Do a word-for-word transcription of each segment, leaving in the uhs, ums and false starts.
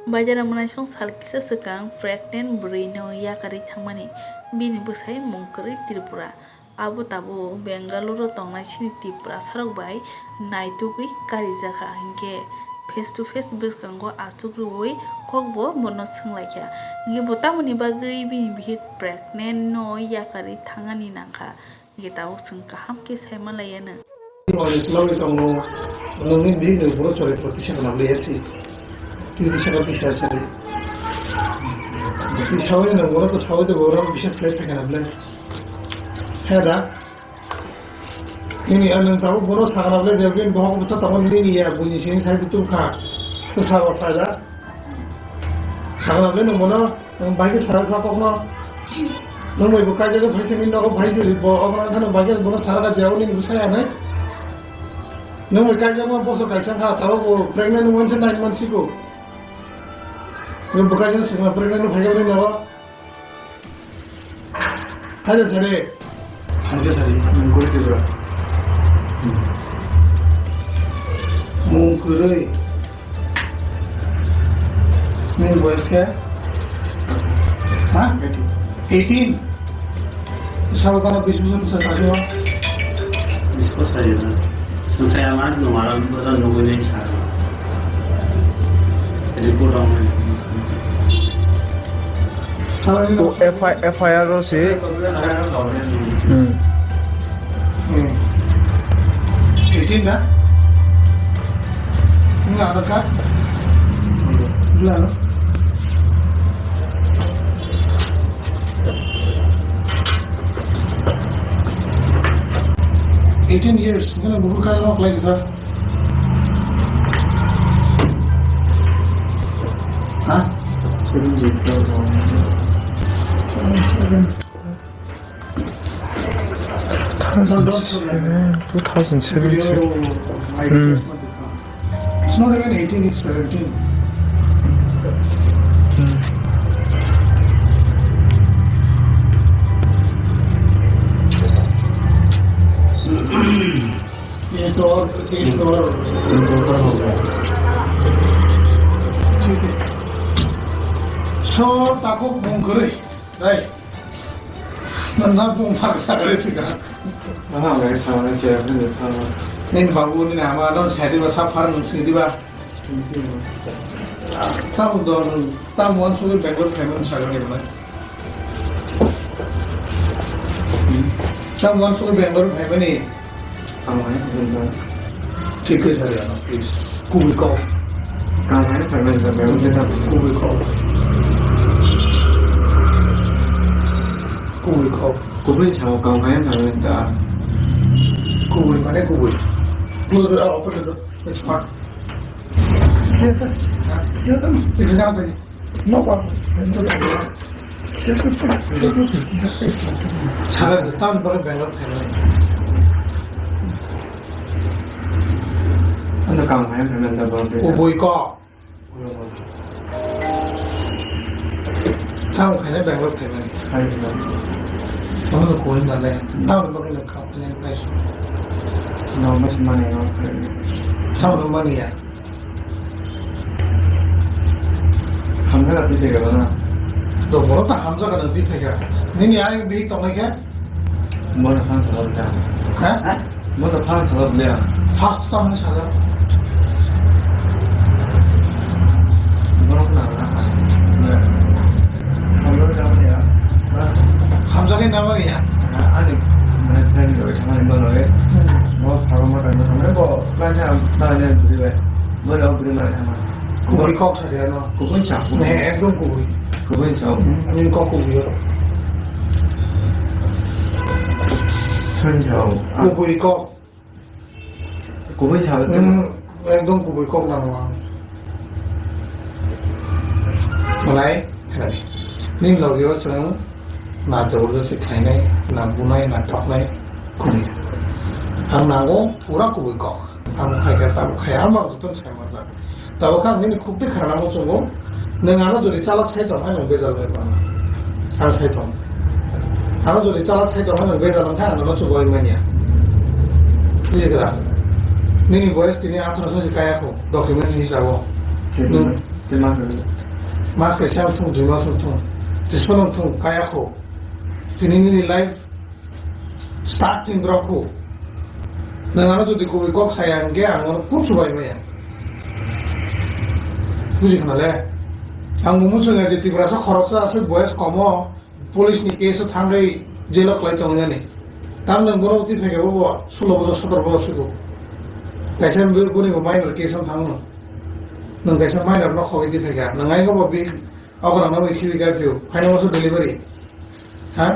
Baidara mwnaisong sal kisa swkang pregnant bwrwino yakarwi thangmani, bini bwsai mung kwrwi Tripura. Abo tabuk Bengaluru tongnai chini Tiprasarok bai naitugwi karijakha, hinkhe face to face bwskango achuk rwui kokbo bono swnglaikha. Hinkhe bo tamoni bagwi bini bihik pregnant no yakarwi thangani nangkha. Hinkhe tabuk chwng kaham khe sai manlaiya nwng. Nokni bihik ni buro chori pore tisa kana bwlai ya si. Tisa kana tisa sari. Sawi na buro to sawi to buro bisa khlai thai kana bwlai. He da. Nini ang nwng tabuk buro sakana bwlai jebin bohok bwsa tabuk nini ya buini sini sai tu kha. To sawa sai da. Sakna le nung bono, nung bai khe sarak kha kokno. Nung bai bo kaijak phai simi nogo phai siri bo, obo nang khano bai khe bono sarak kha diya uni nung saya nai. Nung bai kaijak ma boso kaisa kha, tabo bo pregnant wng khe nine months siko. Nung bo kaijak sima pregnant phai khe uni nogo. Hajar sari. Hajar sari, mung kwrwi Tripura. Mung kwrwi. Nini boyos khe? Ha? Eighteen. Sabo kono bis bosor bwsa sajio? Bis bosor sajio na. Swngchaya ma nung aram bwsa nugwi nai sa. Report on. F I R o se. Hmm. Hmm. Eighteen na? Nung Aadhaar card? Dua no? Eighteen years, nung bukur kaya nok lagi ka? Ha? Seven years. Two thousand seven. Hmm. It's not even eighteen, it's seventeen. Hmm. ये तो और, ये तो और। ठीक है। So, tako mung kwrwi, dai. Nang bung phar sakre sika. Aha, ngai sakre che, ngai phar. Nini babu, nini ama, nang sai diba, sa phar nung sini diba. Tamo don, tamo wan sugi Bangalore phaimani sakre diba. Tamo wan sugi Bangalore phaimani. Tamo hai, Bangalore. Thik khe sari ano, please. Kubui kok. Kaham hai, phaimani ta Bangalore ta. Kubui kok. Kubui kok. Kubui sao kaham hai, phaimani ta. Kubui mane kubui. Close the door, open the door. It's hot. Yes, sir. Yes, sir. It's not very. No problem. Sara tam pore Bangalore phaimani. Ano kaham hai, phaimani ta Bangalore. Kubui kok. Tamo khaina Bangalore phaimani. Hai, hai. Tamo no koi male. Tamo no koi kha phaimani. No, mas mani no. Tamo no mani ya. Hamjak na twi thai gana. To boro ta hamjak na twi thai ga. Nini ani bi tongnai khe? Bono phang salo bwle. Ha? Bono phang salo bwle. First to ang salo. Bono na na. Salo jam ya. Hamjak ni nama ya. Ani, mane, friend rok thangmani bono. Hmm. Bo phago ma tang thangmani bo plan tha ta le bri bai. Bo rok bri ma thangma. Kubui kok sa dia no. Kubui sa. Ne, ekdom kubui. Kubui sa. Hmm, ani kok kubui yo. Sani sa. Kubui kok. Kubui sa. Hmm, ekdom kubui kok nang ma. Malai, khani. Ning logio chwng na jabardasti khainai, na bunai, na thoknai, khuni. Ang nango pura kubui kok. Ang khaikha, tamo khaya, ang bang joto sai manjak. Tabuk ang nini khukti khana mo chungo. Nwng ano jodi chalak sai tong, ang bejal bai mano. Ang sai tong. Ano jodi chalak sai tong, ang bejal wngkha, ang no chugoi manya. Bujikha? Nini boyes tini atharo sasi kaya kho, document hisabo. Hmm. Nwng Tei mas kaisa. Mas kaisa wng thung, dui mas wng thung, trispan wng thung, kaya kho. Tini nini life start sing borok kho. Nwng ano jodi kubui kok saya hwnkhe ang ano kung chubai maya. Buji khna le? Ang bo muchungo je Tiprasa khoroksa aswk boyes komo. Police ni case o thangwi jail o kwlai tongo yani. Tamni borok twi phaikha bo sulo bosor sotoro bosor sugo. Kaisa bo-, boni bo minor case o thangno. Nwng kaisa minor no khogwi twi phaikha. Nwng ai bo bi okra no khibi ga phio. Phaino masa delivery. Ha?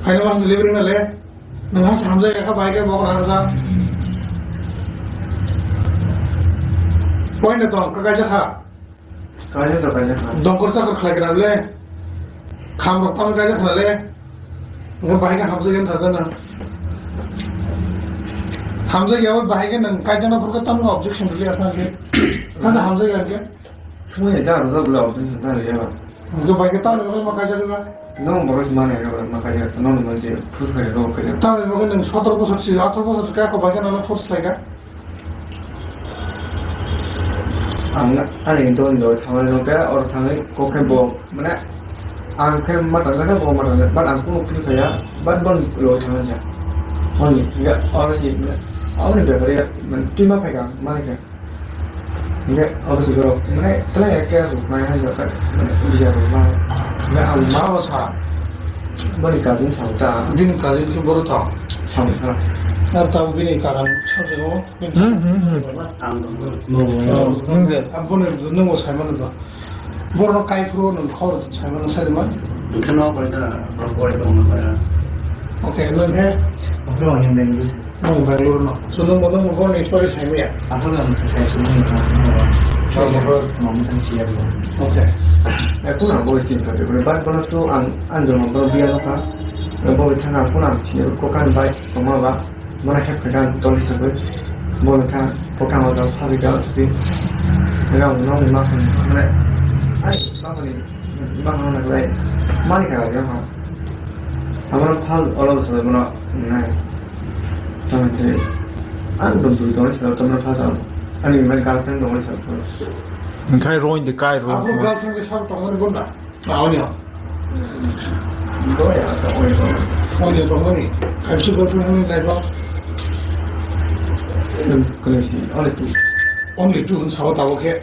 Phaino masa delivery na le. Nwng has hamjai ka bai ka bokra ja. Point na tong ka kaisa kha. Kaisa to kaisa kha. Dongkor chakor khlai gra le. Kham rok tam kaisa khna le. Nge bahai khe hamjai khe sajana. Hamjai ya bahai khe nang kaisa na purka tam objection le asa khe. Nang hamjai ya khe. Sumai da ro da bla objection da ya ba. Nge bahai khe tam ma kaisa ba. No, borok mani ya ba ma kaisa. No, no, je phus kha ro kaisa. Tam ba nang sotoro bosor si, atoro bosor ka ko bahai khe na force khlai kha. Ang ani dol dol thangwi nokhe, oro thangwi kok khe bo, mane, ang khe mata jakha, bo mata jakha, but ang kunu khe phaiya, but bon loi thangwi ja. Honi, ya, oro si, mane, aboni bepari, mane, twi ma phaikha, mane khe. Hingkhe, abo si borok, mane, tla ya khe asuk mai hai jaka, mane, bijar ma, mane, ang ma bo sa. Boni cousin thang ta. Bini cousin khe boro thang. Thang ta. Ar ta bini karam sabjano. Hmm, hmm, hmm. Ang dong. Hmm, hmm. Aboni nungo saimano do. Borno kai phuru nung khor saimano saimano. Kheno koi ta, bor koi ta mo koi. Okay, nung he. Bro, yang Bangalore. Nung Bangalore no. So nung, nung borno story saimaya. Asal ang sa sai sumai ta. Bor bor. Mama tang siya. Okay. Eh, kuna boy sin kate, but bono tu ang, ang jono bor biya no ka. Boy thana kuna siya ko kan bai. Tongma ba, mano hep khe gan toli sagwi, bo wngkha bwkang o jang sagwi jang sidi. Rang no ma khe mane, ai, ma khe ni, ma khe na lai, mani kha ga ha. Amar phal olo sagwi mano nai. Tamte, ang dum dum dong sa, tamar phal sa. Ani mai girlfriend dong sa. Ngai roin de kai roin. Abo girlfriend ke sa tongani bunda. Aoni o. Doi, ata, oni, oni. Oni, oni, oni. Kaisa girlfriend, oni, nai ba. Kalo si, only two. Only two, sao tabo khe.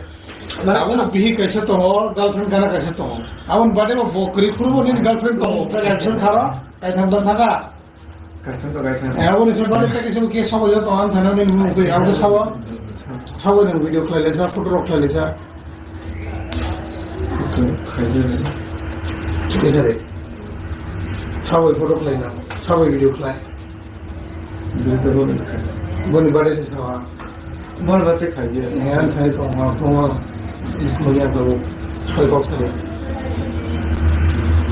Abo no bihi kaisa tongo, girlfriend gana kaisa tongo. Aboni bade bo bo kwrwi phuru bo nini girlfriend tongo. Kaisa kharo, kaitham tong thaka. Kaitham to kaitham. Eh, aboni se bari ta kisa kisa sabo yo to an thana ni mung twi abo sabo. Sabo ni video khlai le sa, photo rok khlai le sa. Khaide le. Kisa de. Sabo photo khlai na. Sabo video khlai. Video to boni khlai. Boni bari se sabo. Bor ba te khai je. He, ang khai tong ma, tong ma. Mo ya to soi kok sari.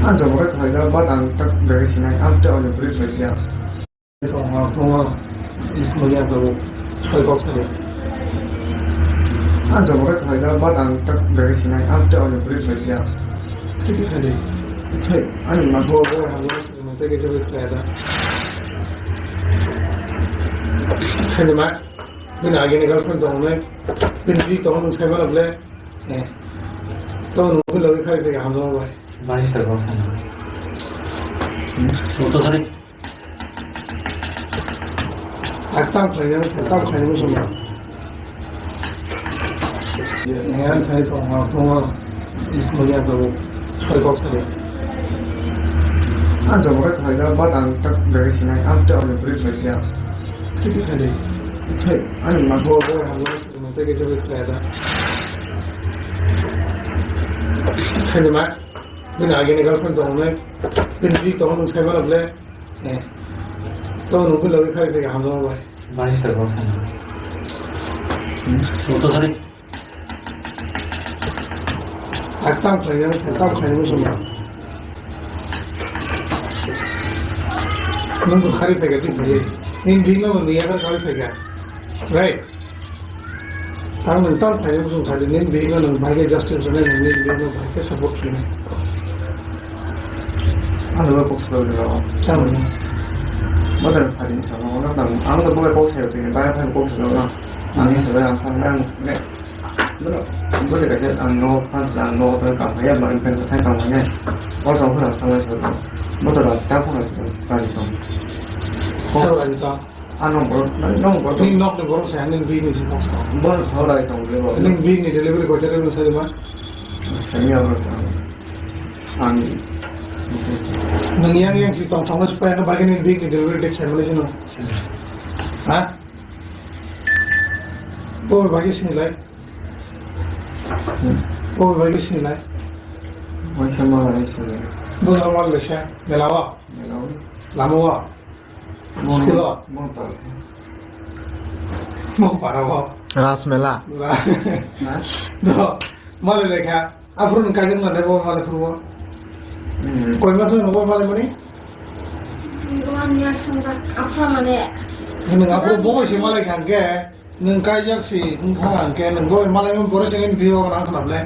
Ang jong re khai ja, but ang tak bere sinai, ang te on break khai ja. Tong ma, tong ma. Mo ya to soi kok sari. Ang jong re khai ja, but ang tak bere sinai, ang te on break khai ja. Tiki sari. Sai, ang ma bo bo ha bo. Mo te ke jo khai da. Sai ma. Bini agini girlfriend tongo nai. Bini bini tongo nung sai mano ble. Eh. Tongo nung bini logi khai khai hamjama bai. Bani sita girlfriend. Moto sari. Atam khai nang, atam khai nang sama. Eh, ang khai tongo, tongo. Mo ya to soi kok sari. Ang jong re khai da, but ang tak bere sinai, ang te on break khai ja. Tiki sari. Sai, ang ma bo bo ha bo. Nung tei kaisa bai khlai da. Sani ma, bini agini girlfriend tong nai, bini bini tong nung sai mano ble, eh, to nung bini logi khai khai hamjama bai. Bani sita girlfriend. Moto sari. Atam khlai nang, atam khlai nang sama. Nung bo khari phaikha, twi phaikha. Nini bihikno bo nini yaphar khlai phaikha. Right? Tang nung tang phaikha, bwswng sadi, nini bihikno nung bahai khe justice rwnai, nini bihikno bahai khe support khlainai. Ano bo kok swk rw. Tamo. Modern phadi ni sama, ono tamo. Ang bo kok swk rw, bara phadi kok swk rw. Ani swk rw, ang swk rw, ang Bwrwi kaisa ang no, phang ang no, tei kam haya, mani pen thang kam haya. O tong phano sanglai so. Bo to da ta phano kali tong. Ko kali tong. Ano bo, no bo. Ni nok ni borok sa, ni bi ni si nok sa. Bo to da tong le bo. Ni bi ni delivery ko jare mo sa ma. Sami abo sa. Ang. Nang yang yang si tong tong na chupa yang bagi ni bi ni delivery dek sa mo le sino. Ha? Bo bagi sini lai. Bo bai sini lai. Waisa ma lai sini. Bo ma lai sa. Mela wa. Mela wa. Lama wa. Mo School wa. Mo pa. Mo para wa. Ras mela. Ra. Ha? Do. Ma lai lai kha. Aphuru nung kaijak na debo ma lai phuru wa. Hmm. Koi mas no bo ma lai mani? One year sung tak. Aphuru mane. Nung aphuru bo se ma lai kha ke. Nwng kaijak si wng thang ang khe, nwng bo malai borok se nini biyo nang khna ble.